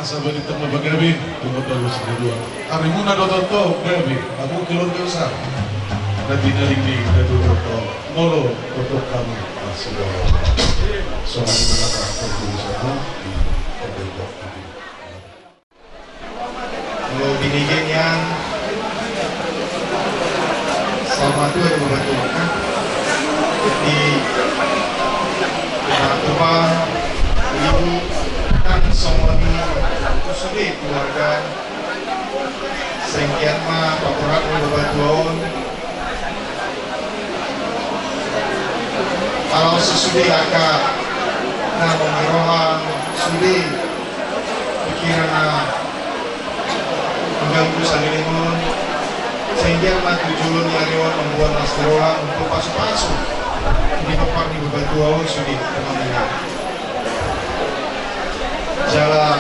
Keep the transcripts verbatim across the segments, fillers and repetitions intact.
Sabar di tengah bagabe, tengah bagus kedua. Ari muna do toto gabe, aku keluarga besar. Nanti dari di kedua toto, molo toto kamu masih bawa. Soalnya mengapa aku bisa di kedua. Lo binigyan yang sama tuh ada beberapa kan. Jadi, Tuhan, Ibu, kan songon i sude keluarga. Sengkiat ma papurat ni bebatuaon. Kalau sesude angka na mengiroha sude pikiran na mengganggu salilingon. Sengkiat ma tu jolo ni ari on membuat las ni roha untuk pasu-pasu di tempat ni bebatuaon sude teman-teman. Jala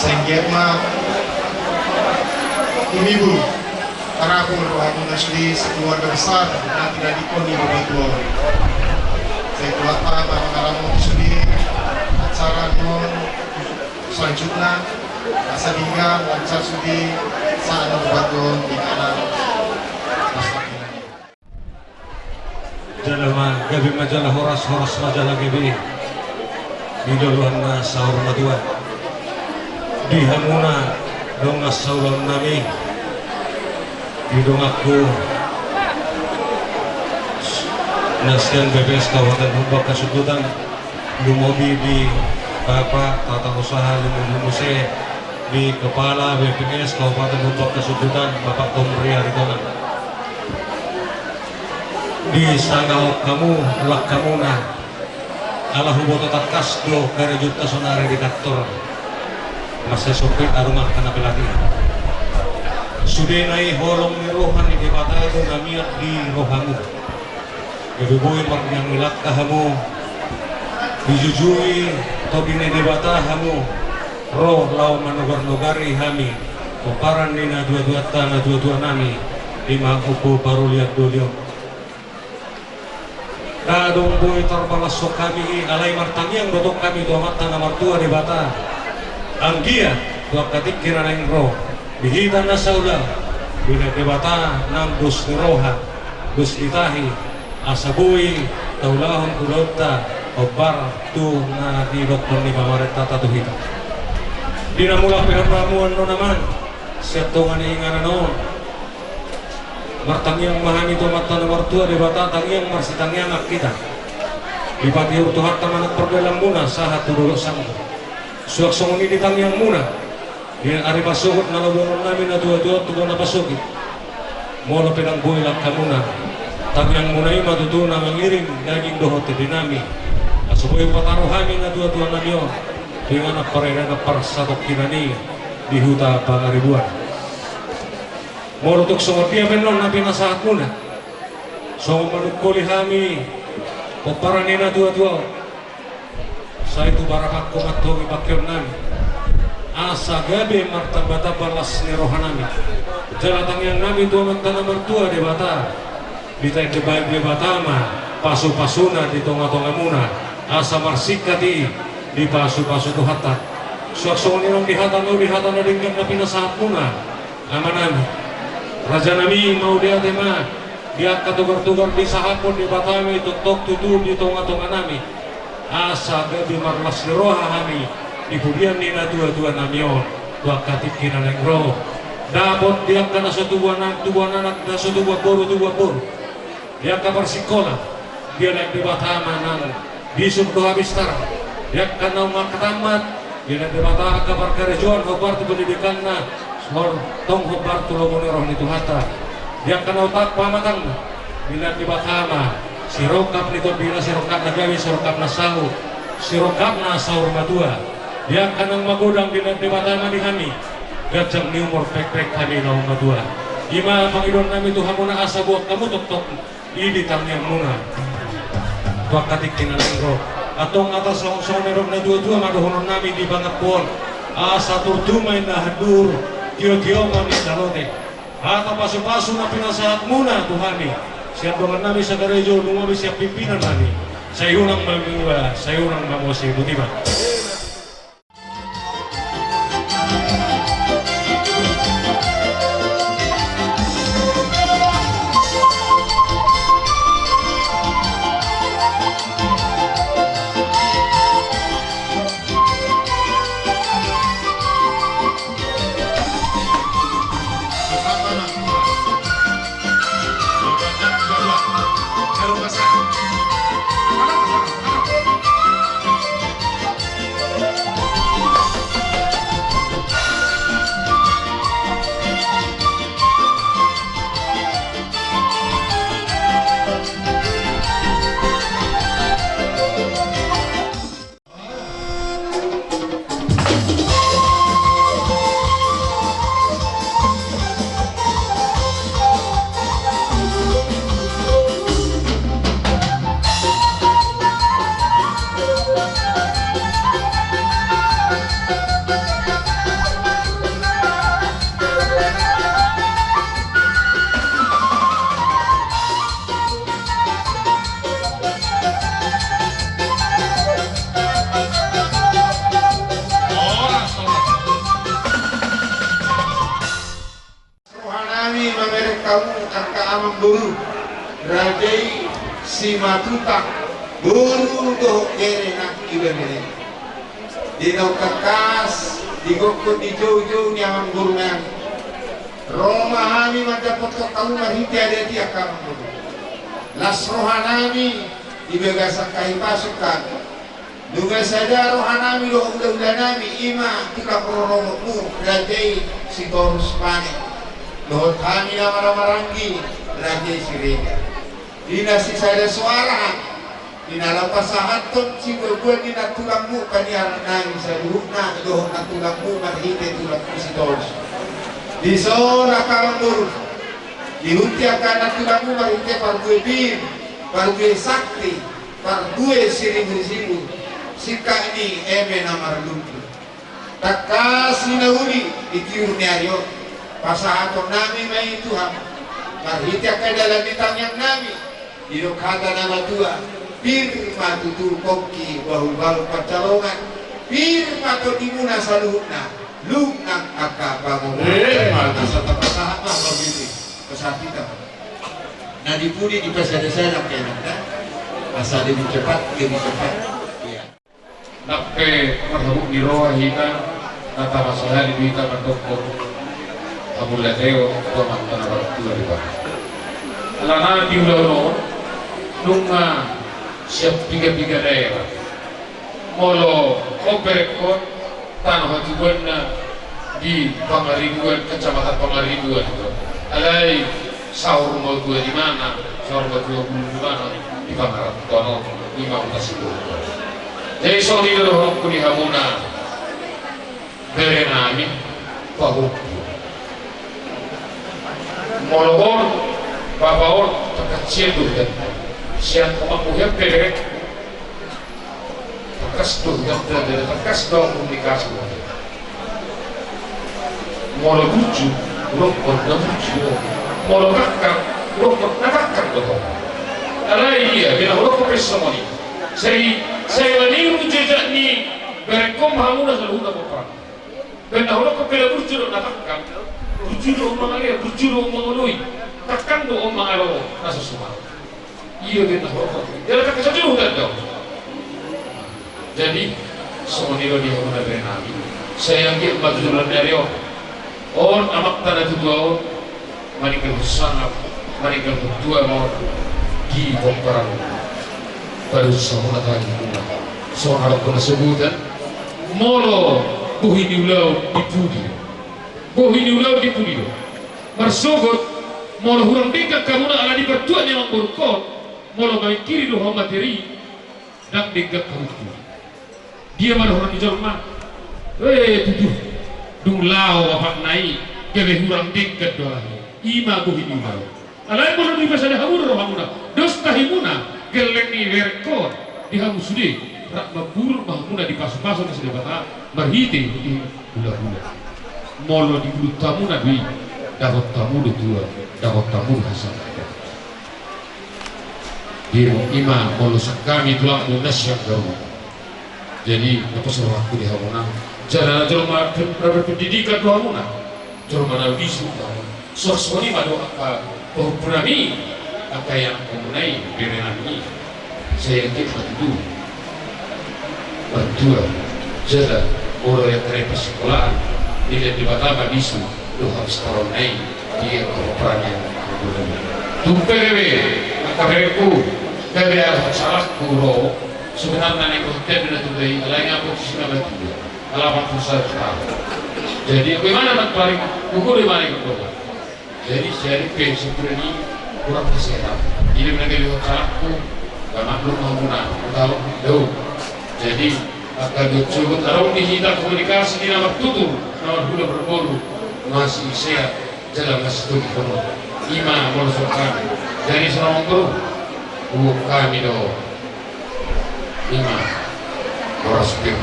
senggiat ma imibu tarapul rohamuna sude sekeluarga besar na tinadingkon ni bebatuaon. Sai Tuhanta ma mangaramoti sude acara on selanjutna, asa dingga lancar sude saat bebatuaon di kanan. Jala ma gabe ma jala horas, horas ma jala gabe. Di joloan na saur matua. Di hamuna dongan saulaon nami. Di donganku na sian B P S Kabupaten Humbang Hasundutan. Lumobi di Bapak Tata Usaha Lumobi muse di Kepala B P S Kabupaten Humbang Hasundutan, Bapak Tomri Aritonang. Disangap hamu, lakkamuna. Ala huboto tangkas do karejonta sonari di kantor. Mansai sompit adong angka na pelatihan. Sudena i holong ni roha ni Debata do na mian di rohamu. Gabe boi marniang ni langka hamu. Dijujui Tondi ni Debata hamu. Ro laho manogar-nogari hami. Pomparan ni natua-tuanta, natua-tua nami. Ima Ompu Paruli Andolion. Ndang adong boi tarbalashon hami i, alai martangiang do tong hami tu Amanta na martua Debata. Anggiat tu angka tingki na naeng ro, di hita na saulaon, dilehon Debata nang dos ni roha, dos ni tahi, asa boi taulahon ulaonta hombar tu na nidokkon ni pamarentanta tu hita. Di na mulak pe hamu annon amang, sian tonga ni inganan on. Martangiang ma hami tu Amanta na martua Debata, tangiang marsitangiangan hita. Dipatiur Tuhanta ma nang pardalanmuna sahat tu dolok sanggu. Suang songon i di tangiangmuna. Di ari pasogot na lobonon nami natua-tua tu bona pasogit. Molo pe ndang boi langkamuna, tangiangmuna i ma tutu na mangiring daging dohot tendinami. Asa boi pataro hami natua-tua nami on. Di inganan pardalan parsatongkinan i di huta Pangaribuan. Molo tung songon dia pe annon na pinasahatmuna. Songon manungkoli hami pomparan ni natua-tua on. Sai tu barapangko mantongi pangkeon nami. Asa gabe martamba-tamba las ni roha nami. Jala tangiang nami tu Amanta na martua Debata. Ditaen Debata ma pasu-pasuna di tonga-tongamuna. Asa marsingkat i dipasu-pasu Tuhanta. Suang songon i nang di hata na uli, hata na denggan na pinasahatmuna. Amanami, rajanami, mauliate ma di angka togar-togar disahaphon Debatami tongtong tutu di tonga-tonganami. Asa gabe marlas ni roha hami di pudian ni natua-tuanami on tu angka tingki na naeng ro. Dapot di angka na so tubuan an-, tubuan anak, na so tubuan boru, tubuan boru. Di angka parsingkola, dilehon Debata ma nang bisuk dohot pistar. Di angka naung mangkatammat, dilehon Debata angka parkarejoan hombar tu pendidikanna, tong hombar tu lomo ni roha ni Tuhanta. Di angka na otak pamatangna, dilehon Debata ma sirongkap ni tondina, sirongkap na gabe, sirongkap na saut, sirongkap na saur matua. Di angka naung magodang, dilehon Debata ma di hami ganjang ni umur, pekpek hami naung matua. I ma pangidoannami tu hamuna asa boan hamu tongtong i di tangiangmuna tu angka tingki na naeng ro. Antong hata songon-songon na nidok ni natua-tua ma dohononnami di pangampu on. Asa turtu ma inna handur, tio-tio ma ninna lote. Hata pasu-pasu na pinasahatmuna tu hami sian dongannami sakarejo, lumobi sian pimpinannami. Sai unang ma muse, sai unang ma muse, botima. Angka amangboru, raja i Simatupang, boru dohot bere nang ibebere. Di naung tangkas, di gokhon, di joujou ni amangboru nami, ro ma hami mandapothon hamu marhite adat i angka amangboru. Las roha nami di bagasan hahipason hami. Nunga sada roha nami dohot hulahula nami, i ma tulang rorobotmu, raja i Sitorus Pane. Dohot hami na marhahamaranggi, raja i Siregar. Di na sisada soara hami, di na laho pasahathon sibuanbuan ni nantulangmu, paniaran nami saluhutna, dohot nantulangmu marhite tulangmu Sitorus. Dison angka amangboru, di hunti angka nantulangmu marhite parbue pir, parbue sakti, parbue siriburjibur, singkat ni eme na marlundu. Tangkas ni na uli di tiur ni ari on, pasahaton nami ma i tu hamu. Marhite angka dalan ni tangiang nami, didok hata na matua, pir ma tutu pongki bahulbahul pansalongan, pir ma tondimuna saluhutna, lung nang angka pangomoan. Eh, mantap. Asa tapasahat ma, pasahat hita. Na di pudi dipasadasada angka inang, asa lebih cepat, lebih cepat. Iya. Nang pe marhabot ni roha hita, na tama sahali do hita mandok hamu lateon tu Amanta na martua Debata. Alana di ulaon on nunga sian pigapiga daerah. Molo on berengkon, tano hatibuanna di Pangaribuan, Kecamatan Pangaribuan do. Alai saur matua di mana, saur matua bulung di mana, di Pangarantoan on, i ma huta Sibolga. Jadi songon i do dohononku di hamuna, bere nami, pahompu. Molo on, bapa on, tangkas sian do hita. Sian omakmu hian pe bere. Tangkas do hita, tangkas do komunikasi. Molo burju, hudokkon na burju do. Molo tangkang, hudokkon na tangkang do ho. Alai dia, bena hudokkon pe songon i. Sai, sai maniru jejak ni berengkon ma hamuna saluhutna pomparan. Bena hudokkon pe na burju do na tangkang. Burju do on mangalea, burju do on mangoloi. Tangkang do on mangalo na so suman. Ia beta hormat. Ia letak ke sajuruh dan dong. Jadi songon i do di hamuna bere nami. Sai anggiat ma tu joloan ni ari on, on amanta na tuatua on maninggalhon sangap, maninggalhon tua ma on di pomparan. Baru samuna tagi muna. Songon na dohonon na sabutan. Molo bohi ni ulaon di pudi. Bohi ni ulaon di pudi do. Marsogot, molo hurang denggan hamuna ala ni partuat ni amangborungkon, molo mamingkiri do ho materi, ndang denggan hamu. Dia ma dohonon ni jolma? Eh, tutu. Dung laho bapakna i, gabe hurang denggan do alani. I ma bohi ni ulaon. Alai molo dung dipasada hamu do rohamuna, dos tahimuna, gelleng ni berengkon, di hamu sude, rap mamburuk ma hamuna di pasupasu ni si Debata, marhite di hulahula. Molo di bulung hamuna do i, dapot hamu do tua, dapot hamu do hasangapon. Di i ma molo sian hami tulangmu na sian Garuda. Jadi, na pos rohangku di hamuna. Jala jolma na berpendidikan do hamuna. Jolma na bisuk do hamuna. Songon i ma do angka pahompu nami, angka ianakhonmuna i, bere nami i. Sai anggiat ma tutu martua. Jala molo i angka na pasikolaan, dilehon Debata ma bisuk dohot hapistaranna i. Dia kau peranian. Tung pe gabe, angka berengku, gabe ala salahku ro. Sebenarna na ingkon tenda na tuba i, alai nga posisi na batua. Ala empat puluh satu tahun. Jadi bagaimana nanti paling ukur di mana ikut bapak? Jadi, jadi pe sebenarna i kurang sehat. Jadi menang gabe salahku, gak maklum hamuna, tahu, jauh. Jadi angka dohot sogot adong di hita komunikasi di na martutur, na marhula marboru, masih sehat. Jala masih tutu. I ma molo songon hami. Jadi songon on, urup hami do. I ma. Boras pir.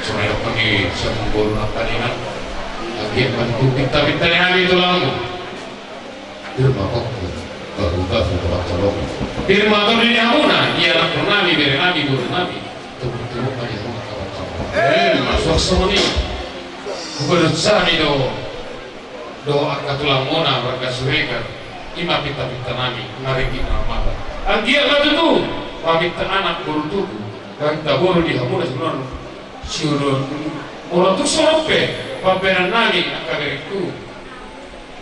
Songon i do hami sian boru nang paningan. Anggiat ma tutu pinta-pinta ni hami tulangmu. Pir ma pongki. Baru-baru do pansalongan. Pir ma tondi ni hamuna. Ianakhon nami, bere nami, boru nami. Tutu-tutu ma di hamuna kawan-kawan. Eh, masuk songon i. Bukan urusan i do. Dohot angka tulangmuna marga Siregar, Ima pinta-pinta nami, na ringgit na mata. Anggiat ma tutu, paminta anak boru tubu, dan taboru di hamuna sinuan, sinuan. Molo tung songon pe, pambahenan nami, angka berengku,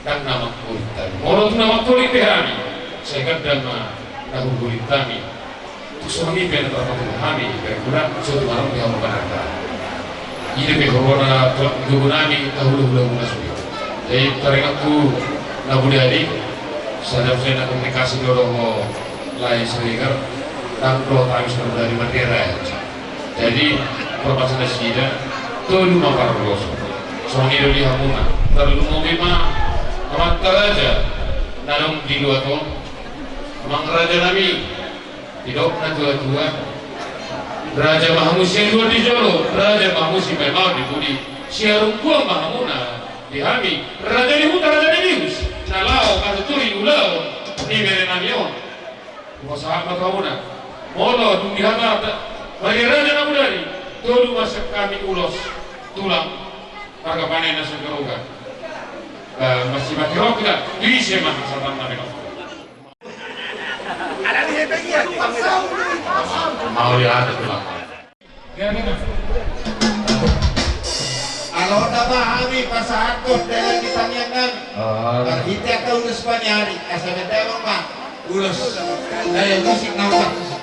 ndang na mangkulit hami. Molo tung na mangkulit be hami, sai gandang ma na hurhurit hami. Tung songon i pe na tarpatupa hami, berengku, so tung adong di hamu pananda. Ida pe horona tuak gogo nami, tahula-hula muna sude. Jadi taringanku na bodari, sada muse na komunikasi do dohot Lae Siregar, ndang dohot hami sada bodari mandera. Jadi parmasana nasida, tolu ma parloso. Songon i do di hamuna, tarlumobi ma amanta raja na adong di luat on. Amang raja nami, didok natua-tua, raja ma hamu siaduon di jolo, raja ma hamu sipaima-imaon di pudi. Siarungguan ma hamuna di hami, raja ni huta, raja ni bihus, na laho manuturi ulaon ni bere nami on. Hupasahat ma tu hamuna, molo dung dihatahon raja na bodari, tolu ma sian hami ulos, tulang, marga Panaen na sian Garoga. Ba, masih mati roh kita, tu ise ma hasahatan nami on. Mau di atas, Bang. Ala on ma hami pasahathon dalan di tangiang nami. Oh. Marhite angka ulos paniari, asa mendamang ma ulos. Daya musik na opat.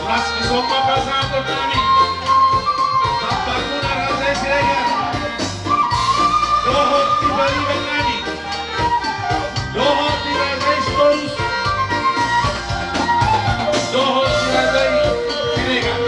Las ni somba pasahaton nami. Tambanmuna raja i Siregar. Dohot di pariban nami. Dohot di raja i Sitorus. Dohot di raja i Siregar.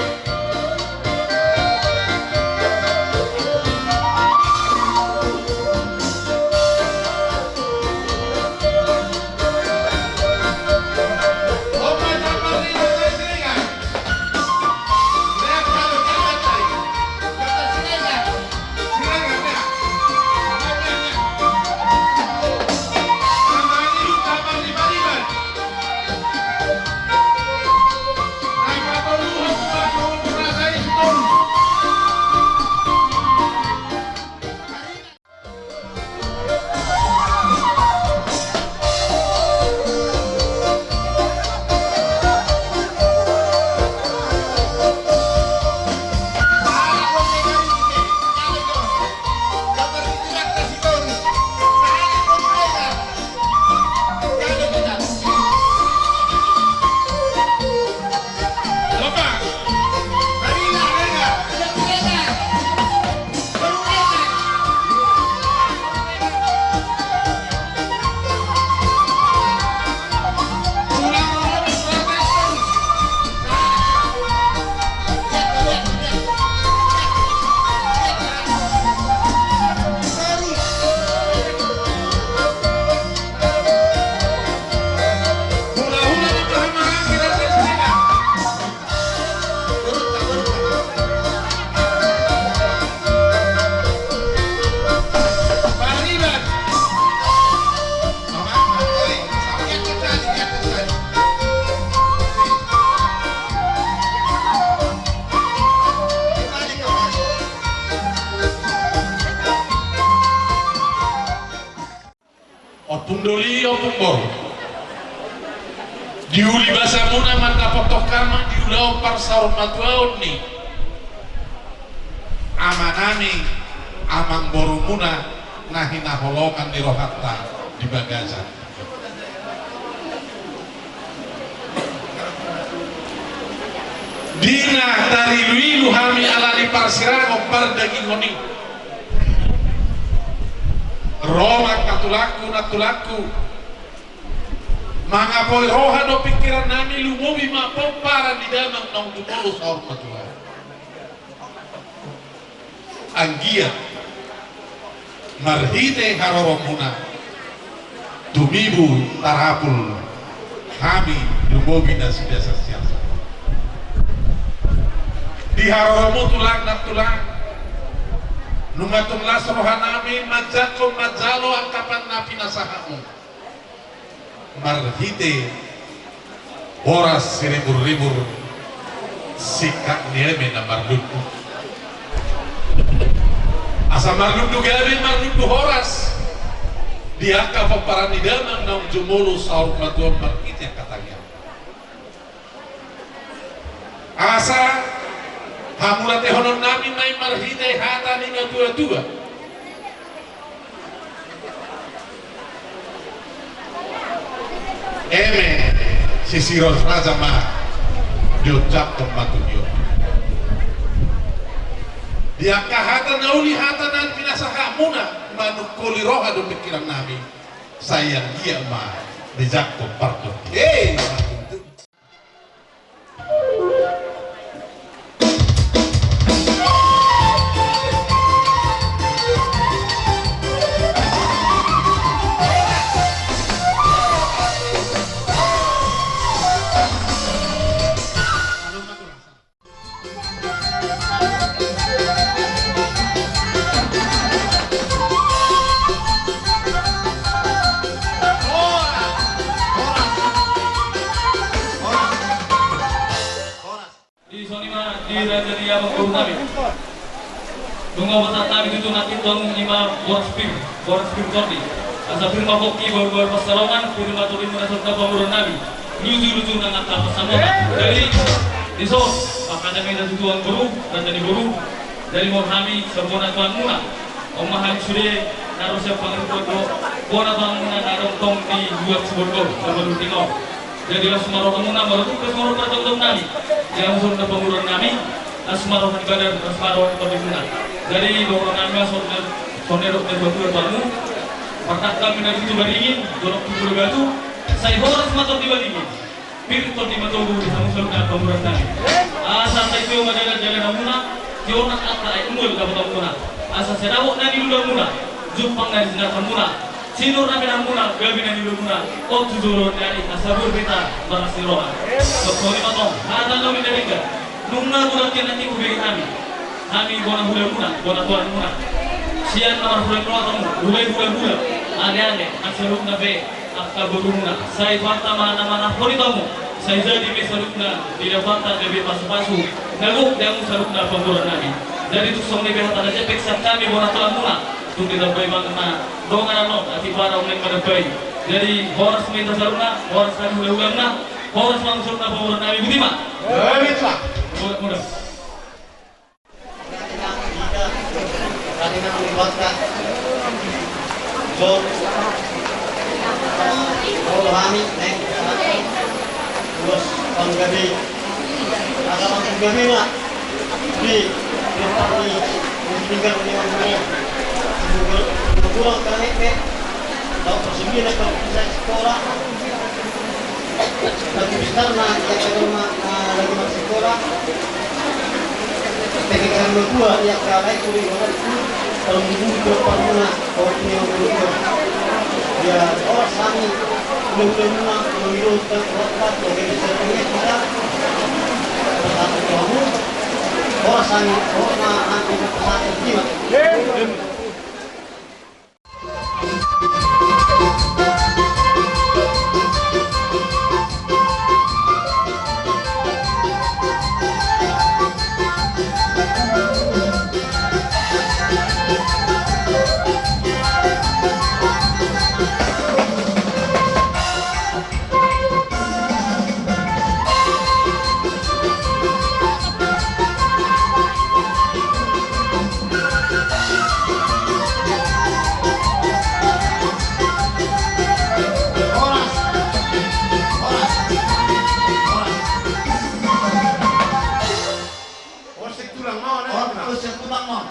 Ompung doli, ompung boru. Di uli basamuna mandapothon hami di ulaon parsaurmatuaon ni amanami, amangborumuna na hinaholongan ni rohanta di bagasan. Di na tariluilu hami ala ni parsirangon pardagingon i, ro ma angka tulangku, nantulangku, mangapoi roha dohot pingkiran nami, lumobi ma pomparan ni damang naung jumolo saur matua. Anggiat marhite haroromuna tumibu tarapul hami lumobi na sibiasasiasa. Di haroromu tulang nang tulang, nunga tung las roha nami manjangkon manjalo angka pinasahatmu. Marhite horas siriburribur, singkat ni eme na marlundu. Asa marlundu gabe, marlundu horas di angka pomparan ni damang naung jumolo saur matua marhite angka tangiang. Asa hamauliatehonon nami ma i marhite hata ni natuatua. Eme, sisirus raja ma diucapkon ma tu dia. Di angka hata na uli, hata na pinasahatmuna, manungkoli roha dohot pingkiran nami, sai anggiat ma dijangkon pargonsi. Eh, Di songon i ma di raja ni amangboru nami. Nunga hupasahat hami tutu nangkin tu hamu i ma boras pir, boras pir tondi. Asa pir ma pongki, borbor pansalongan, pir ma tondimuna songon na pamoruon nami. Lujuluju nang angka pansamotan. Jadi dison, mangkatai ma hita tutu amangboru, raja ni boru. Jadi molo hami songon na tuanmuna, on ma hami sude na ro sian pangarantoan, bona tuanmuna na adong tong di luat Sibolga, Sibolga Timur. Jadi las ma rohamuna, molo tung pe songon parjolo nami, ia songon na pamoruon nami, las ma roha ni badan, las ma roha ni tondimuna. Jadi dohonon nami ma songon na, songon na didok ni natuatua tu hamu. Martangkang ma na di Situ Baringin, dolok tu Pulo Batu, sai horas ma Tondi Baringin. Pir tondi ma togu di hamu saluhutna pamoruon nami. Asa sai tio ma dalan dalanmuna, tio ma angka aek mual dapotonmuna. Asa sai dapot na niluluanmuna, jumpang na nijinaharmuna, sinur na pinarmuna, gabe na niluluanmuna, on tu joloan ni ari asa boi hita marlas ni roha. Songon i ma tong hata na uli na denggan. Nunga godang hian nangkin hubege hami, hami bona hulamuna, bona tuanmuna. Sian na marhulahula tu hamu, hulahula, aleale, nang saluhutna pe angka borumuna, sai Tuhanta ma na manaholi tu hamu, sai jadi ma i saluhutna di Debata gabe pasupasu na gok di hamu saluhutna pamoruon nami. Jadi tung songon i pe hata na jempek sian hami bona tuanmuna, tung ditambai ma na dongan annon, atik bara umeng madambai. Jadi horas ma hita saluhutna, horas hami hulahulamuna, horas ma hamu saluhutna pamoruon nami, botima. Botima. Botima. Hita, tadi nang liwat ka. Jol. Molo hami, neng. Terus panggabe. Asa panggabe ma. Di, di panggabe. Di panggabe. Kurang kami, neng. Tahu persembilan kalau bisa sekolah. Tapi besar na, ia kalau ma, na lagi masih sekolah. Tapi kalau dua, ia kalau itu di mana tu, kalau menunggu ke panguna, kalau punya dua. Ya, orang sami, belum pernah menurut tempat, jadi bisa punya kita. Satu kamu, orang sami, orang na, nanti satu jimat. On, terus yang tukang, on.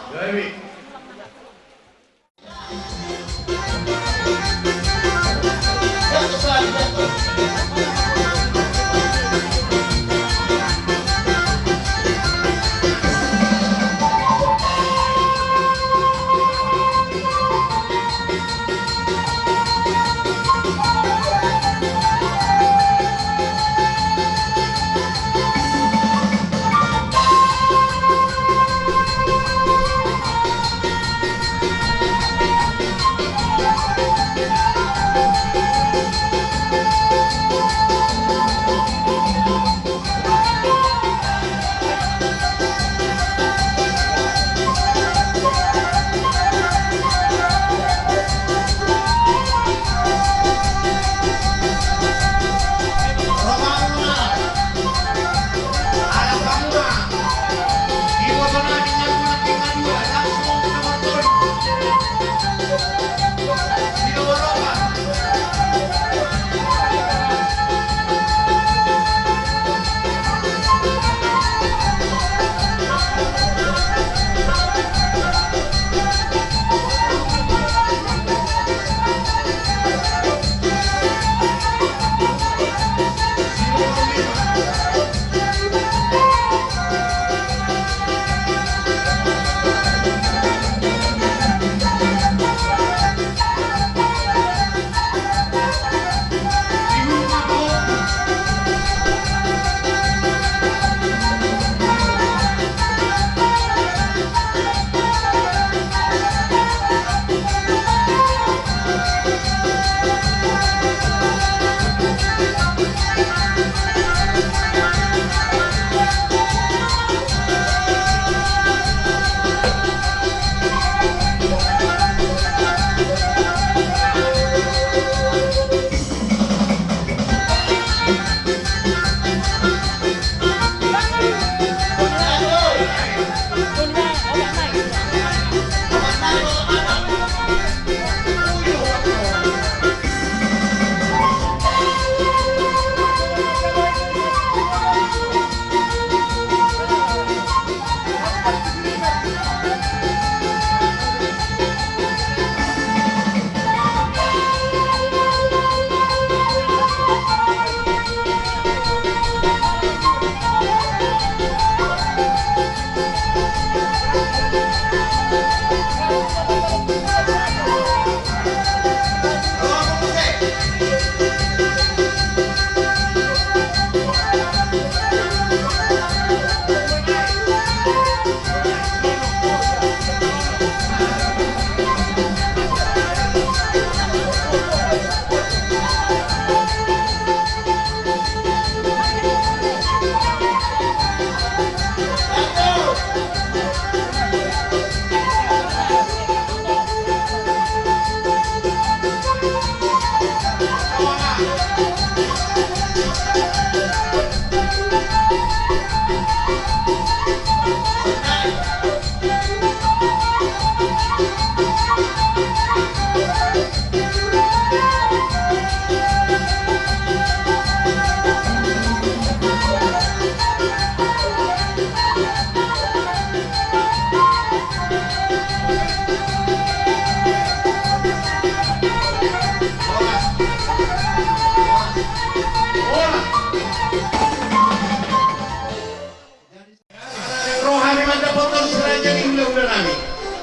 Roha ni mandapothon si raja ni hulahula nami.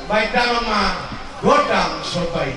Baen damang ma gondang somba i.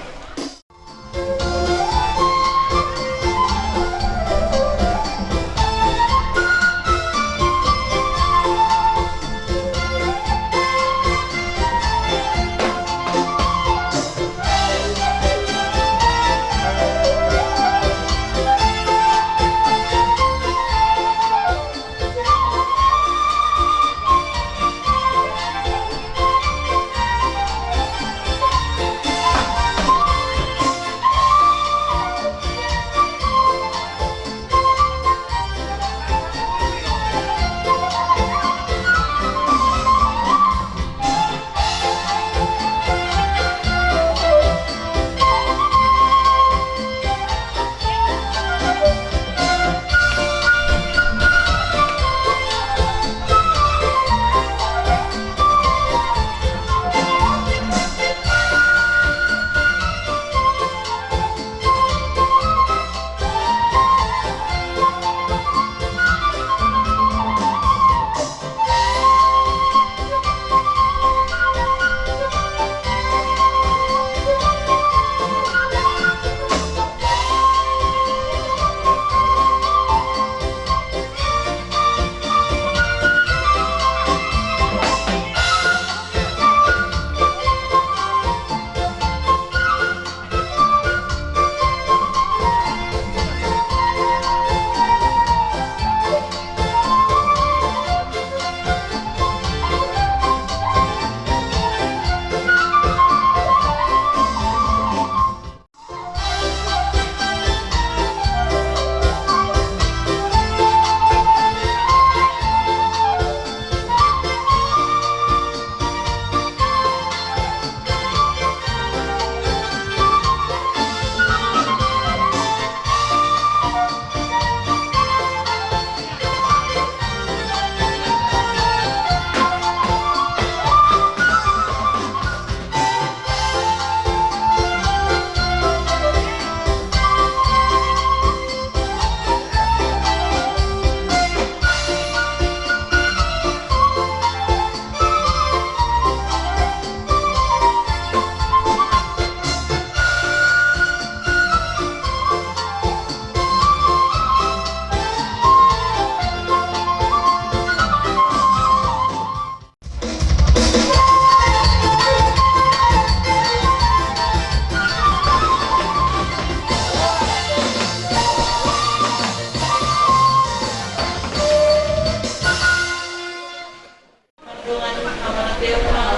Dongan hamarateon ma,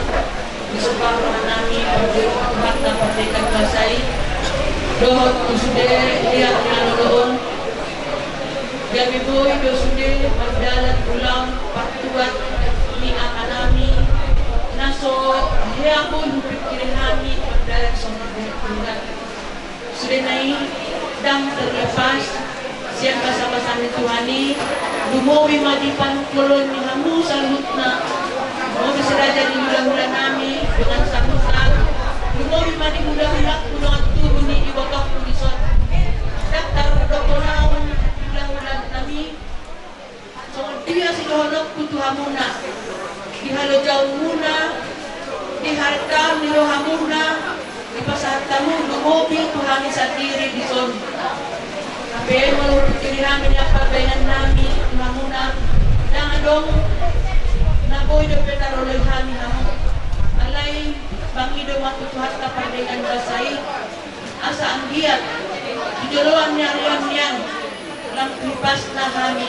di sumpah roha nami, parbue Tuhanta Pardenggan Basa i, dohot tu sude liat ni na lolo on. Gabe boi do sude mardalan ulaon partuat ni aha nami, na so hea boi hupingkiri hami mardalan songon dohot Tuhan. Sudena i, ndang terlepas sian basabasa ni Tuhan i, lumobi ma di panungkulan ni hamu saluhutna, lumobi si raja ni hulahula nami dongan sahuta, lumobi ma di hulahulangku dongan tubu ni ibotongku dison. Ndang tardok hona au hulahula nami, songon dia sidohononku tu hamuna, di halojaonmuna, di hartaon ni rohamuna, dipasahat hamu lumobi tu hami sandiri dison. Hape molo hupingkiri hami na parbahenan nami tu hamuna, ndang adong na boi dope taroloi hami hamu. Alai mangido ma tu Tuhanta Pardenggan Basa i, asa anggiat di joloan ni ari on nian lam tu hipasna hami,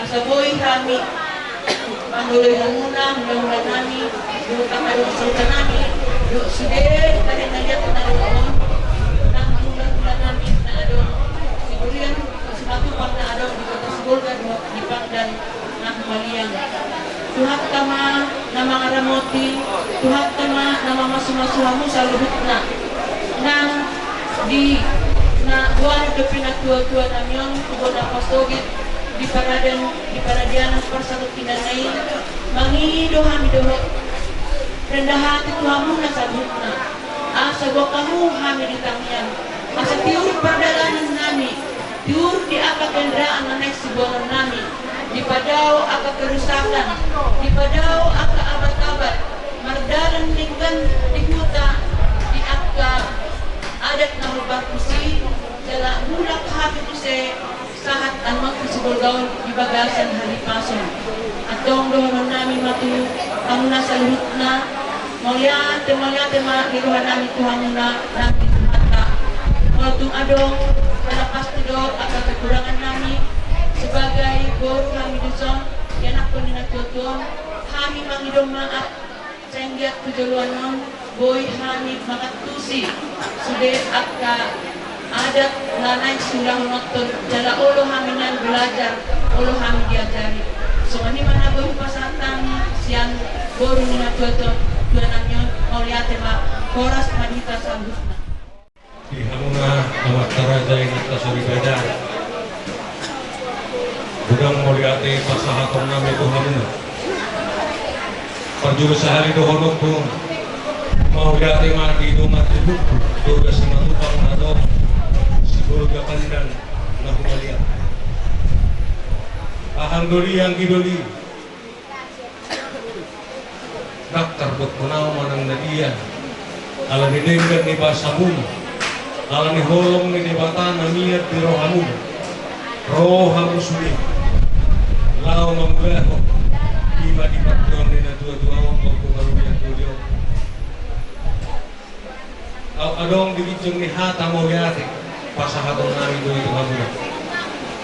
asa boi hami mangoloi hamuna, hulahula nami, dohot angka dongan sahuta nami, dohot sude tahe na liat na lolo on, nang hulahula nami na adong di Durian, Simatupang na adong di Kota Sibolga dohot di Pandan na humaliang. Tuhanta ma na mangaramoti, Tuhanta ma na mamasumasu hamu saluhutna. Nang di na goaran dope natuatua nami on tu bona pasogit di paradian, di paradianan parsatongkinanna i, mangido hami dohot rendah hati tu hamuna saluhutna, asa boan hamu hami di tangiang, asa tiur pardalanan nami, tiur di angka kendaraan na naeng siboanon nami, dipadao angka kerusakan, dipadao angka abat-abat, mardalan denggan di huta, di angka adat na hombar tusi, jala mulak hami muse sahat annon tu Sibolga on di bagasan hahipason. Antong dohonon nami ma tu hamuna saluhutna, mauliate, mauliate ma di roha nami tu hamuna nang di Tuhanta. Molo tung adong na pasti do angka kekurangan nami sebagai boru hami dison, ianakhon ni natuatua on, hami mangido maaf. Sai anggiat tu joloan on boi hami mangantusi sude angka adat na naeng siulahononhon, jala olo hami nian belajar, olo hami diajari. Songon i ma na boi hupasahat hami sian boru ni natuatua, tua nami on, mauliate ma, horas ma di hita saluhutna. Di hamuna amanta raja, inanta soripada, godang mauliate pasahaton nami tu hamuna. Parjolo sahali dohononku, mauliate ma di dongan tubungku, Sibolga Simatupang na adong Sibolga Pandan na humaliang. Hahang doli, anggi doli. Ndang tardok hona au manang na dia, ala ni denggan ni basamuna, ala ni holong ni Debata na mian di rohamuna. Ro hamu sude laho mangulahon, i ma di partuaon ni natuatua on, pangkumarulian doli on. Au adong di ginjang ni hata mauliate pasahaton nami do i tu hamuna.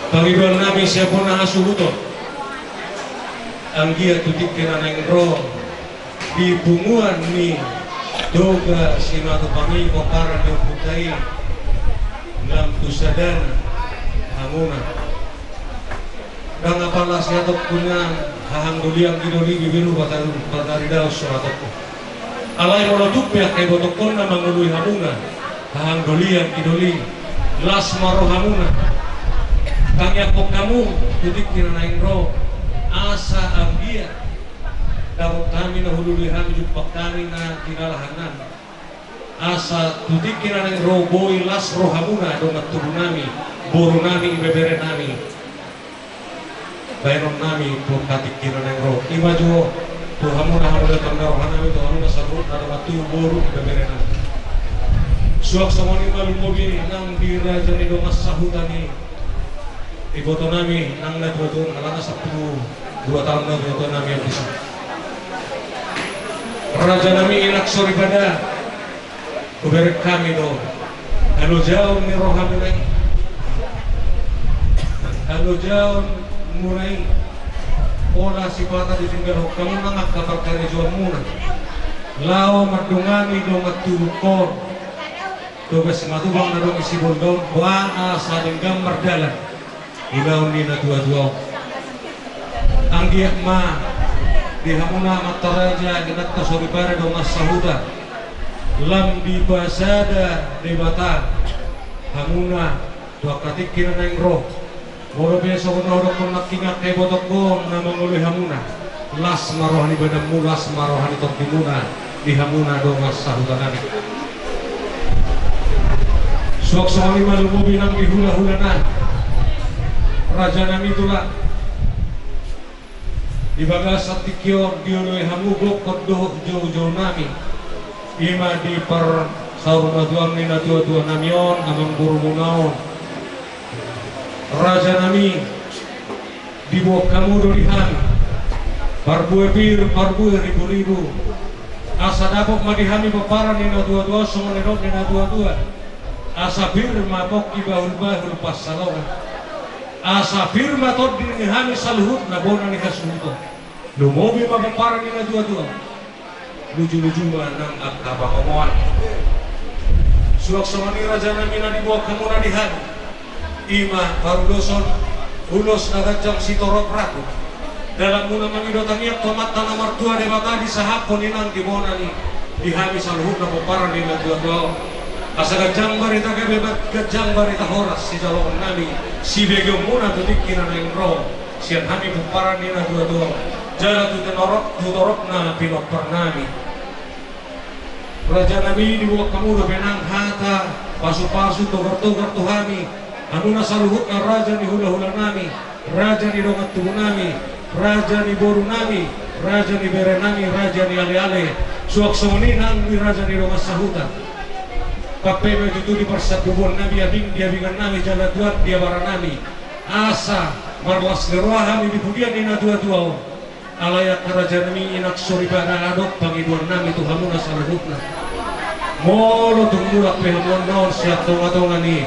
Pangidoan nami sian bona hasuhuton, anggiat tu tingki na naeng ro di punguan ni Toga Simatupang i, pomparan ni ompunta i, lam tu sadana hamuna. Ndang apala siatongku nian, hahang doli, anggi doli, beberu, patari, pataridaon suratongku. Alai molo tung pe angka ibotongkon na mangoloi hamuna, hahang doli, anggi doli, las ma rohamuna. Tangiangkon hamu tu tingki na naeng ro, asa anggiat dapot hami na hulului hami, jumpang hami na jinalahan nami. Asa tu tingki na naeng ro boi las rohamuna, dongan tubu nami, boru nami, ibebere nami. Bahenon nami tu angka tingki na naeng ro, i ma jo tu hamuna, hamuna tanda roha nami, tu hamuna saluhutna dongan tubu, boru, ibebere nami. Suang songon i ma lumobi nang di raja ni dongan sahuta ni iboto nami nang na tuatua on, alana sampulu dua taon na tuatua nami on disi. Raja nami, inang soripada, hubereng hami do halojaon ni rohamuna i, halojaonmuna i. Pola sipata ditinggalhon hamu nang angka parkarejoanmuna laho mandongani dongan tubuhon. Togas ma tubu na adong di Sibolga on, boha asa denggan mardalan ulaon ni natuatua on. Anggiat ma di hamuna amanta raja, inanta soripada, dongan sahuta, lam dipasada Debata hamuna tu angka tingki na naeng ro. Molo pe songon na hudokkon nangkin angka ibotongkon na mangoloi hamuna, las ma roha ni badanmu, las ma roha ni tondimuna di hamuna dongan sahutanami. Suang songon i ma lumobi nang di hulahulana, rajanami tulang. Di bagasan tingki on dioloi hamu gokhon dohot joujounami, i ma di parsaurmatuaon ni natuatuanami on, amangborumuna on. Rajanami, diboan hamu do di hami parbue pir, parbue riburibu, asa dapot ma di hami pomparan ni natuatua on songon na nidok ni natuatua: Asa pir ma pongki, bahulbahul pansalongan. Asa pir ma tondi ni hami saluhutna bona ni hasuhuton. Lumobi ma pomparan ni natuatua on. Lujuluju ma nang angka pangomoan. Suang songon i rajanami na diboan hamuna di hami, i ma paruloson ulos na ganjang sitorop ragu. Dalanmuna mangido tangiang tu Amanta na martua Debata disahaphon i nang di bona ni di hami saluhutna pomparan ni natuatua on. Asa ganjang barita gabe, ganjang barita horas sijaloonnami, sibegeonmuna tu tingki na naeng ro sian hami pomparan ni natuatua on, jala tu tinorop, tu toropna pinomparnami. Rajanami, diboan hamu dope nang hata pasupasu togartogar tu hami, hamuna saluhutna raja ni hulahulanami, raja ni dongan tubunami, raja ni borunami, raja ni berenami, raja ni aleale, suang songon i nang di raja ni dongan sahuta. Pampe ma tutu di parsandubuannami, abing di abingannami, jala tuan di abaranami, asa marlas ni roha hami di pudian ni natuatua on. Alai angka rajanami, inang soripada, adong pangidoannami tu hamuna saluhutna. Molo tung mulak pe hamu annon sian tongatonga ni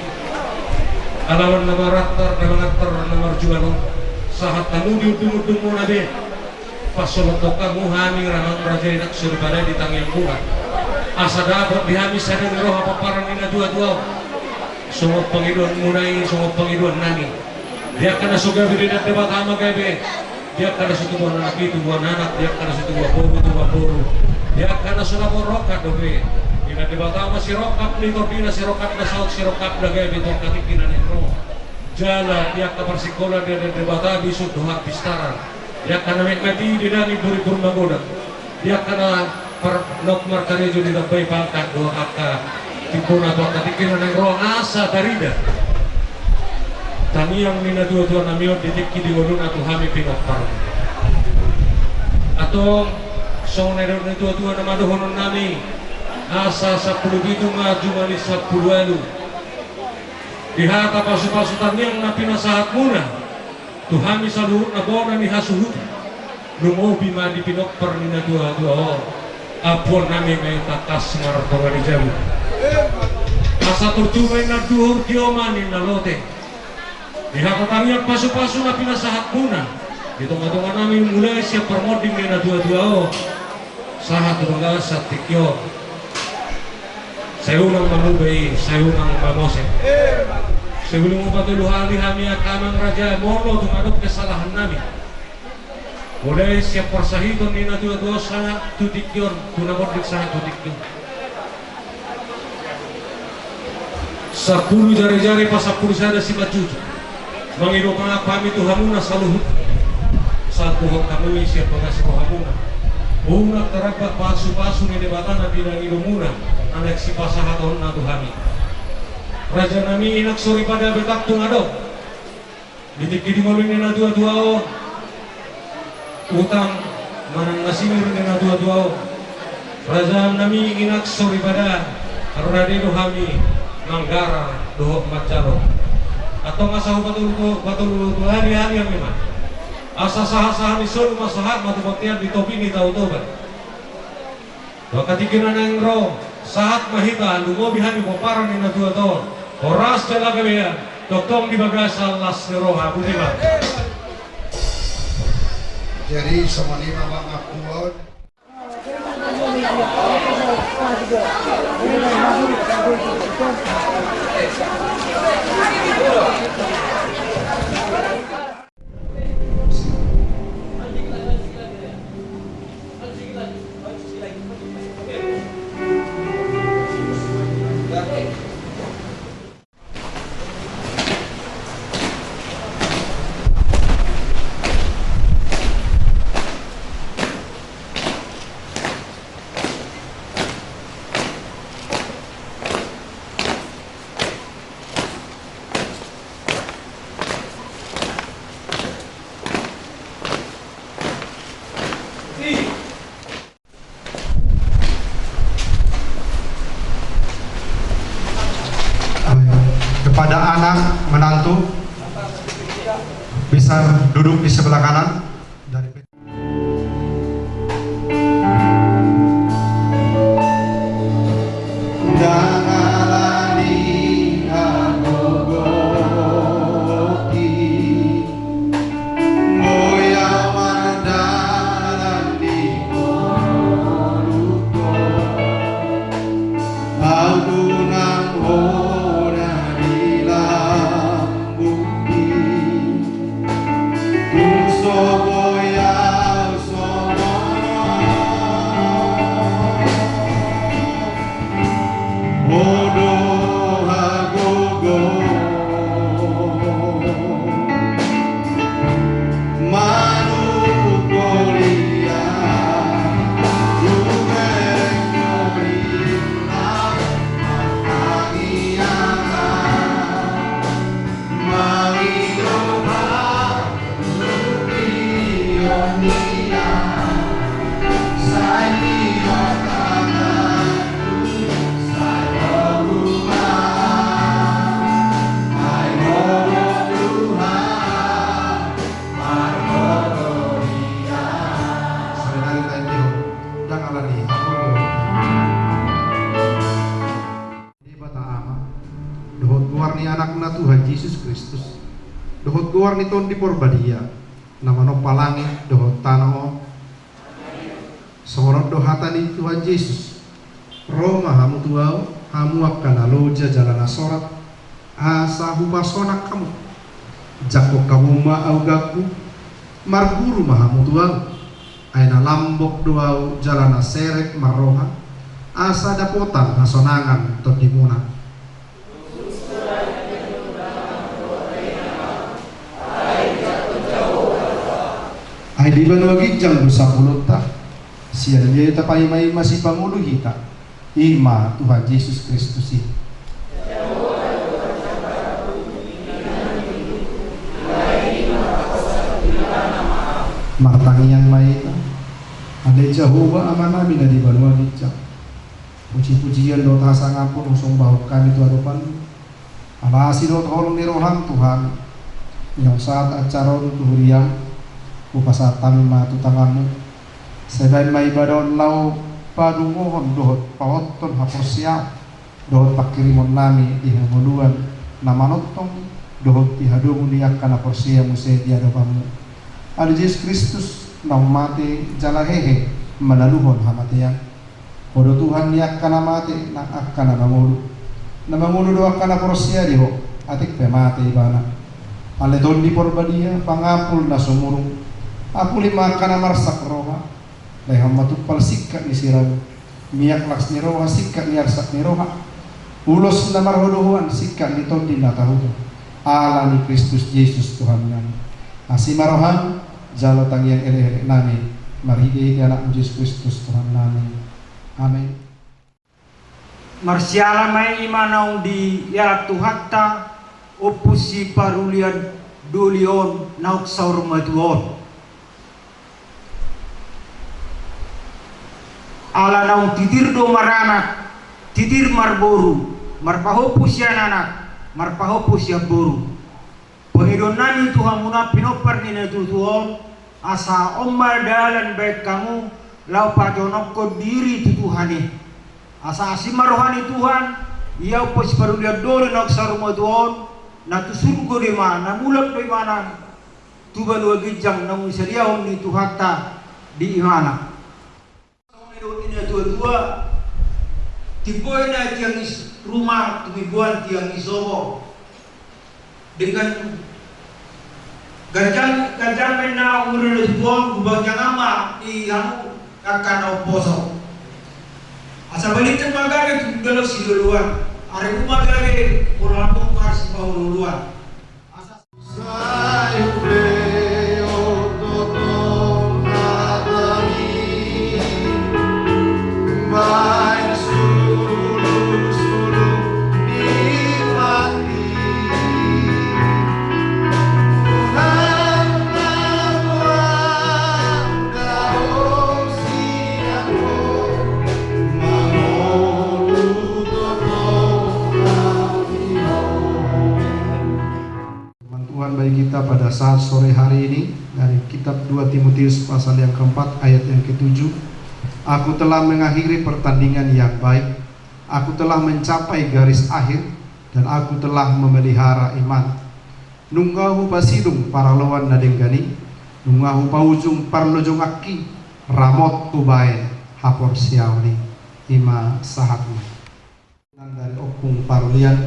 alaman na marantar, na mangantar, na marjual on, sahat hamu di undungundungmuna be, pasolhothon hamu hami, amang raja, inang soripada, di tangiangmuna, asa dapot di hami sada ni roha pomparan ni natuatua on. Songon pangidoanmuna i, songon pangidoannami. Di angka na so gabe, di Debata ma gabe. Di angka na so tubuan anak i, tubuan anak. Di angka na so tubuan boru, tubuan boru. Di angka na so dapot rongkap dope, di Debata ma sirongkap ni tondina, sirongkap na saut, sirongkap na gabe tu angka tingki na naeng ro. Jala di angka parsingkola, di Debata bisuk dohot pistaran. Di angka na menek mati, di dangin burimbur magodang. Di angka na par-, na markarejo, ditambai pangkat dohot angka timpuna tu angka tingki na naeng ro, asa tarida tangiang ni natuatuanami on di tingki di ngoluna tu hami pinompar. Antong songon na nidok ni natuatua nama dohononnami, asa sampulu pitu ma jumadi sampulu ualu. Di hata pasupasu tangiang na pinasahatmuna tu hami saluhutna bona ni hasuhuton, lumobi ma di pinompar ni natuatua on, ampuonnami ma i tangkas martonga ni jabu. Asa tortu ma ninna duhur, tio ma ninna lote. Di hata tangiang pasupasu na pinasahatmuna di tongatonganami, mulai sian parmonding ni natuatua on sahat tu bagasan tingki on. Sai unang mamuba i, sai unang mamose. Sebelum umpatolu hali hami angka amang raja, molo tung adong kesalahannami, mulai sian parsahiton ni natuatua on sahat tu tingki on, tu na monding sahat tu tingki on. Sampulu jarijari pasampulu sada simanjujung. Mangido pangap hami tu hamuna saluhut. Salpuhon hamu i sian bagas rohamuna. Unang taramba pasupasu ni Debata na pinangidomuna, na naeng sipasahatonna tu hami. Rajanami, inang soripada, betang tung adong di tingki di ngolu ni natuatua on utang manang na sinur ni natuatua on. Rajanami, inang soripada, rade do hami manggarar dohot manjalo. Antong asa hupatolu, patolu tu hali-hali hami ma, asa sahat-sahat ni solu ma sahat ma tu bontean di topi ni Tao Toba. Angka tingki na naeng ro, sahat ma hita, lumobi hami pomparan ni natuatua on. Horas jala gabe, tongtong di bagasan las ni roha. Boti ma. Jadi songon i ma, Amang, huon. Kepada anak menantu, bisa duduk di sebelah kanan dari Debata Ama, dohot goar ni Anakna Tuhan Jesus Kristus, dohot goar ni Tondi Porbadia, na manompa langit dohot tano on. Songon on do hata ni Tuhan Jesus: Ro ma hamu tu Ahu, hamu angka na loja jala na sorat, asa hupasonang hamu. Jangkon hamu ma augangku, marguru ma hamu tu Ahu. Ai na lambok do Ahu jala na serep marroha, asa dapotan hasonangan tondimuna. Ai di banua ginjang do sapulunta, sian dia do tapaimaima sipangolu hita, i ma Tuhan Jesus Kristus i. Martangiang ma hita. Ale Jahowa Amanami na di banua ginjang, pujipujian dohot hasangapon husombahon hami tu adopanMu. Ala asi dohot holong ni rohaM Tuhan, naung sahat acara on tu huriaM, hupasahat hami ma tu tanganMu. Sai bahen ma ibadah on laho padungohon dohot pahothon haporseaon dohot panghirimonnami di hangoluan na manongtong dohot di hadomu ni angka na porsea muse di adopanMu. Ale Jesus Kristus, naung mate jala hehe manaluhon hamatean, Ho do Tuhan ni angka na mate nang angka na mangolu. Na mangolu do angka na porsea di Ho, atik pe mate ibana. Ale Tondi Porbadia, pangapul na sumurung, apuli ma angka na marsak roha. Lehon ma tumpal singkat ni sirabu, miak las ni roha, singkat ni arsak ni roha, ulos na marhadohoan, singkat ni tondi na tahuton. Ala ni Kristus Jesus Tuhannami. Asi ma rohaM, jalo tangiang elekeleknami, marhitehite AnakMu Jesus Kristus Tuhannami. Amen. Marsiala ma i ma naung dialap Tuhanta, Ompu Siparulian Doli on naung saur matua on. Ala naung titir do maranak, titir marboru, marpahompu sian anak, marpahompu sian boru. Pangidoannami tu hamuna pinompar ni na tuatua on, asa on ma dalan bahen hamu laho pajononghon diri tu Tuhan i. Asa asi ma roha ni Tuhan, ia Ompu Siparulian Doli naung saur matua on, na tu surgo do i ma, na mulak do i ma na Tuba dua ginjang naung disadiahon ni Tuhanta di imana. Songon na didok ni na tua-tua, timbo i na tiang ni ruma, tumimboan tiang ni sopo. Denggan ganjang, ganjang ma umur ni na tuaon, gubangjang ma di hamu angka na umposo. Asa balintang ma gabe tu dalan siloloan, arirang ma gabe pola na bongkar sipaolo-oloan. Asa Firman Tuhan bagi kita pada saat sore hari ini dari kitab dua Timotius pasal yang keempat ayat yang ketujuh. Aku telah mengakhiri pertandingan yang baik. Aku telah mencapai garis akhir dan aku telah memelihara iman. Nunga hupasidung paraloan na denggan i, nunga hupaujung parlojonganki, ramot hubaen haporseaon i. I ma sahatna. Dari Ompung Parlian.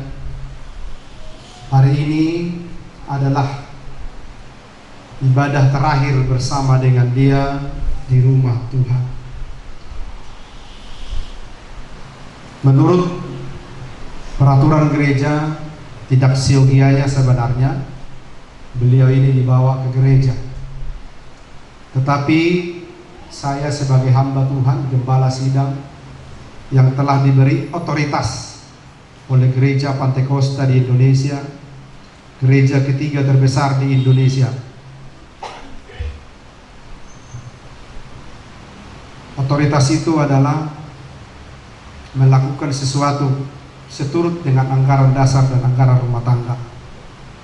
Hari ini adalah ibadah terakhir bersama dengan dia di rumah Tuhan. Menurut peraturan gereja, tidak seyogianya sebenarnya beliau ini dibawa ke gereja. Tetapi saya sebagai hamba Tuhan, gembala sidang yang telah diberi otoritas oleh Gereja Pantekosta di Indonesia, gereja ketiga terbesar di Indonesia. Otoritas itu adalah melakukan sesuatu seturut dengan anggaran dasar dan anggaran rumah tangga.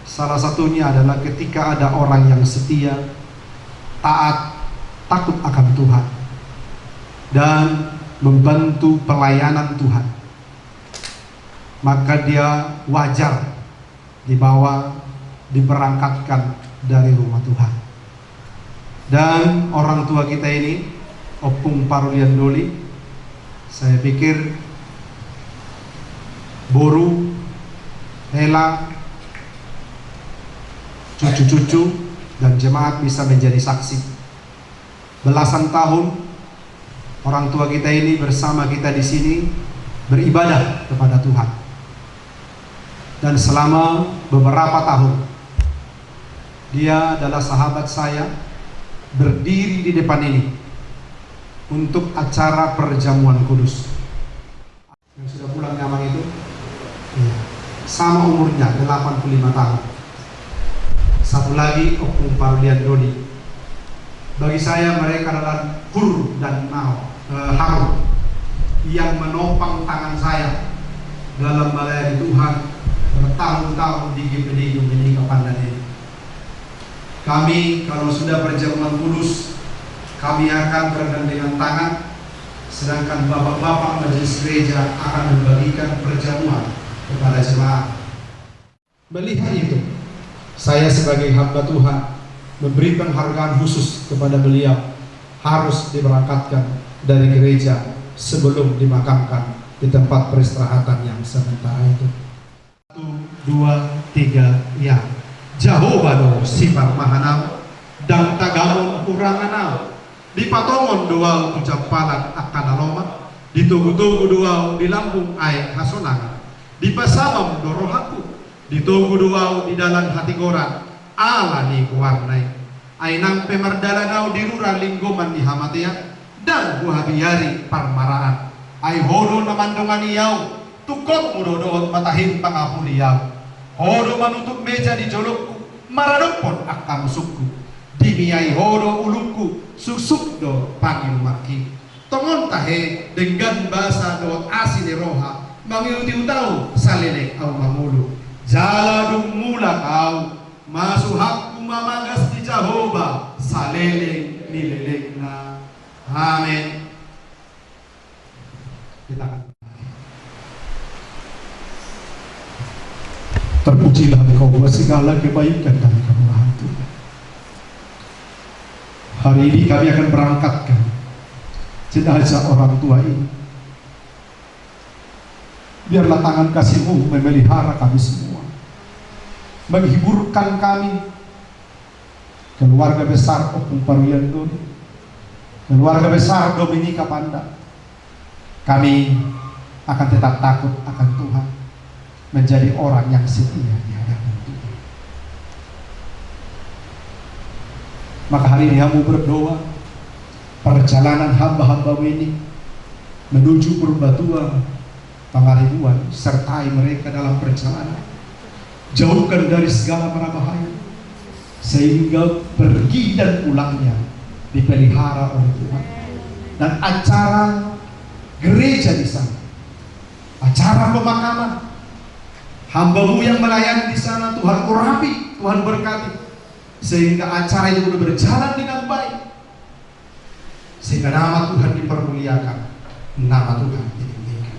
Salah satunya adalah ketika ada orang yang setia, taat, takut akan Tuhan, dan membantu pelayanan Tuhan, maka dia wajar dibawa, diberangkatkan dari rumah Tuhan. Dan orang tua kita ini, Ompung Parlian Doli, saya pikir boru, hela, cucu-cucu, dan jemaat bisa menjadi saksi. Belasan tahun orang tua kita ini bersama kita di sini beribadah kepada Tuhan. Dan selama beberapa tahun, dia adalah sahabat saya, berdiri di depan ini untuk acara perjamuan kudus. Yang sudah pulang ni amang itu, iya, sama umurnya, delapan puluh lima tahun. Satu lagi, Ompung Parlian Doli. Bagi saya, mereka adalah hur dan nao, eh, harum yang menopang tangan saya dalam melayani Tuhan bertahun-tahun di G P D Gereja Pandan ini. Kami, kalau sudah perjamuan kudus, kami akan bergandengan tangan, sedangkan bapak-bapak majelis gereja akan membagikan perjamuan kepada jemaat. Melihat itu, saya sebagai hamba Tuhan memberi penghargaan khusus kepada beliau, harus diberangkatkan dari gereja sebelum dimakamkan di tempat peristirahatan yang sementara itu. Satu, dua, tiga, ya. Jahowa do siparmahan ahu, ndang tagamon hurangan ahu. Dipatongon do ahu tu jampalan angka na lomak, ditogutogu do ahu di lambung aek hasonangan. Dipasamam do rohangku, ditogu do ahu di dalan hatigoran, ala ni goarna i. Ai nang pe mardalan ahu di rura linggoman ni hamatean, ndang huhabiari parmaraan. Ai Ho do na mandongani ahu, tungkotmu do dohot mata hin mangapuli ahu. Ho do manutup meja di jolongku, maradophon angka musungku. Dimiai Ho do ulungku, suksuk do pangilumanki. Tongon tahe denggan basa dohot asi ni roha, mangihutihut ahu saleleng ahu mangolu. Jala dung mulak ahu, masuhangku ma bagas ni Jahowa saleleng ni lelengna. Amen. Kita akan Terpujilah Engkau buat segala kebaikan dan kemurahan Tuhan. Hari ini kami akan berangkatkan jenazah orang tua ini. Biarlah tangan kasih-Mu memelihara kami semua, menghiburkan kami, keluarga besar Ompung Parulian Doli, keluarga besar Dominika Panda. Kami akan tetap takut akan Tuhan, menjadi orang yang setia di hadapan Tuhan. Maka hari ini kami berdoa, perjalanan hamba-hamba-Mu ini menuju Purbatua, Pangaribuan, sertai mereka dalam perjalanan. Jauhkan dari segala mara bahaya, sehingga pergi dan pulangnya dipelihara oleh Tuhan. Dan acara gereja di sana, acara pemakaman, hamba-Mu yang melayani di sana, Tuhan urapi, Tuhan berkati, sehingga acara itu boleh berjalan dengan baik, sehingga nama Tuhan dipermuliakan, nama Tuhan ditinggikan.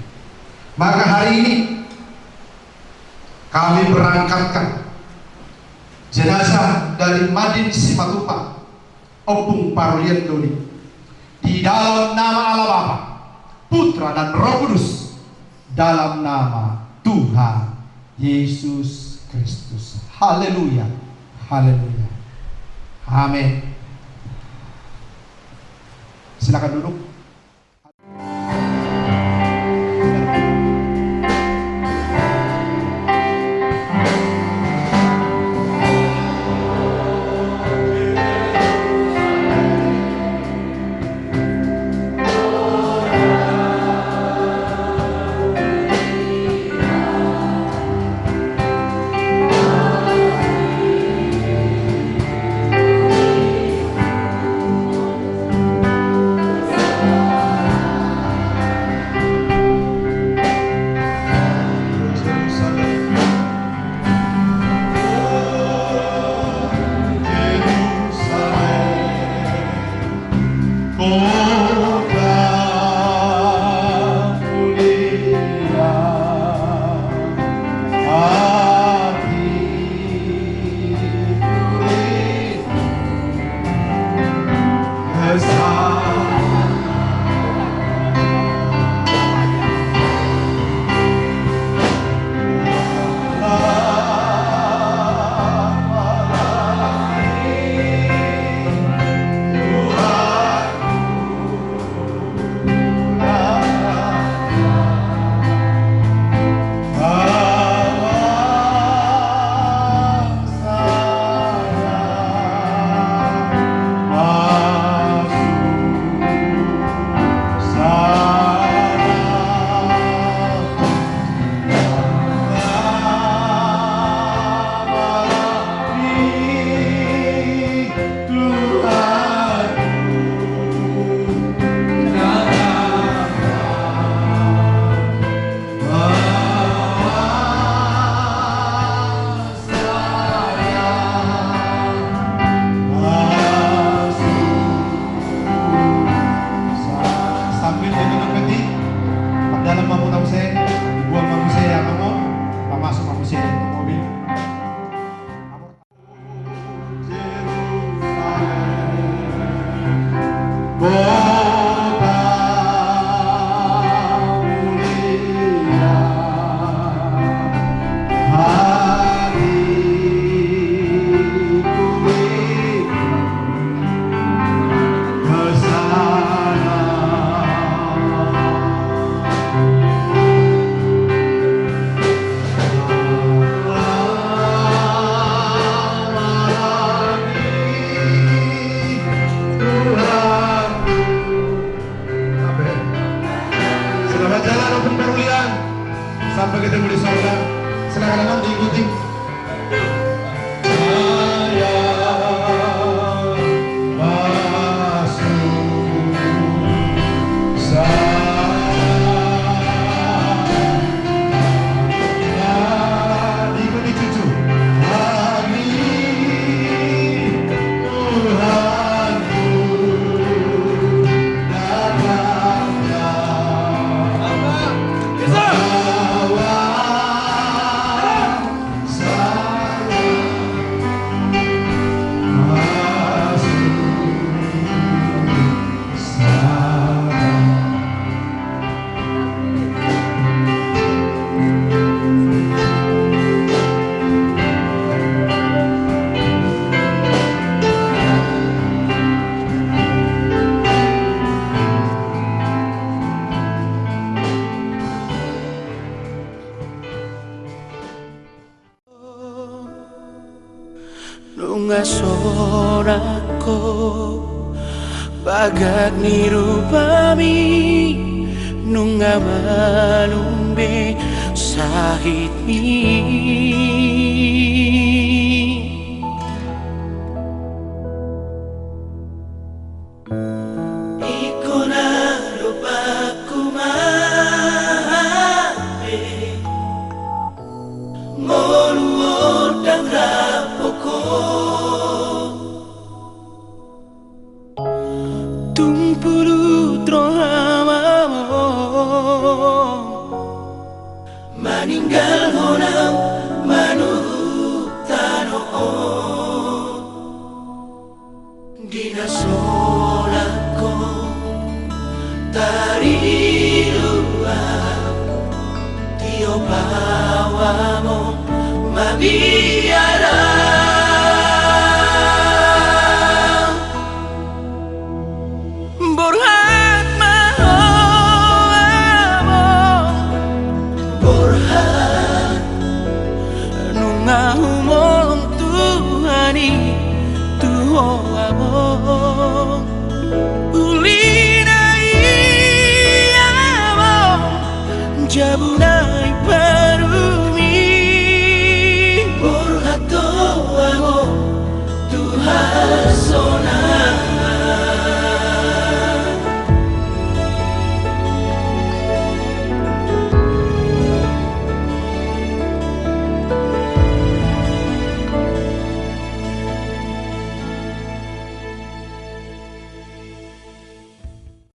Maka hari ini kami berangkatkan jenazah dari Madin Simatupang, Ompung Parulian Doli, di dalam nama Allah Bapa, Putra, dan Roh Kudus, dalam nama Tuhan Yesus Kristus. Haleluya. Haleluya. Amin. Silakan duduk. Sambil ditutup peti, pardalan ma muna muse, dibuang ma muse angka on, pamasuk ma muse tu mobil. Selamat jalan, Ompung Parulian. Sampai ketemu di sorga. Silakan, Amang, diikuti. Nunga solang ho bagas ni rupami, nunga malum be sahitmi. Ingkon na lupa hu ma hape, molo ndang rap ho. Tung pulut roha ma ho maninggalhon au manungkun tano on. Di na solang ho taringot, tiop au amang mabiar